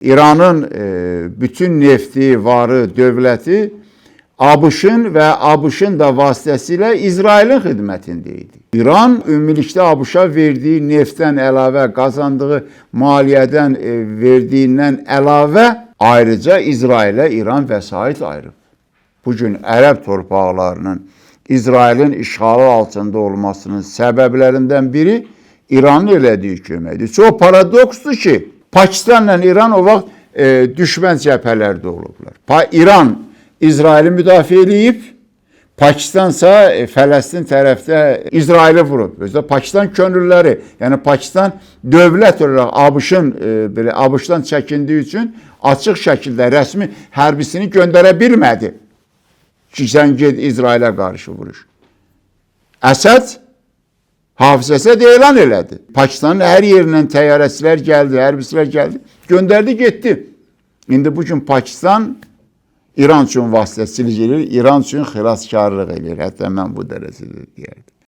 İranın bütün nefti, varı, dövləti ABŞ-ın və ABŞ-ın da vasitəsilə İsrailin xidmətində idi. İran ümumilikdə ABŞ-a verdiyi neftdən əlavə, qazandığı maliyyədən verdiyindən əlavə ayrıca İsrailə İran vəsait ayırıb. Bu gün ərəb torpaqlarının İsrailin işğalı altında olmasının səbəblərindən biri İranın elədiyi köməkdir. Çox paradoksdur ki, Pakistanla İran o vaxt düşmən cəbhələrdə olublar. İran İsraili müdafiə eləyib, Pakistansa Fələstin tərəfdə İsraili vurub. Özü də Pakistan könüllüləri, yəni Pakistan dövlət olaraq ABŞ-ın belə ABŞ-dan çəkindiyi üçün açıq şəkildə rəsmi hərbisini göndərə bilmədi. Ki sən get İsrailə qarşı vuruş. Əsəd, Hafız Əsəd elan elədi. Pakistanın hər yerindən təyyarəçilər gəldi, hərbçilər gəldi, göndərdi, getdi. İndi bu gün Pakistan İran üçün vasitəçilik edir, İran üçün xilaskarlıq eləyir. Hətta mən bu dərəcədə deyərdim.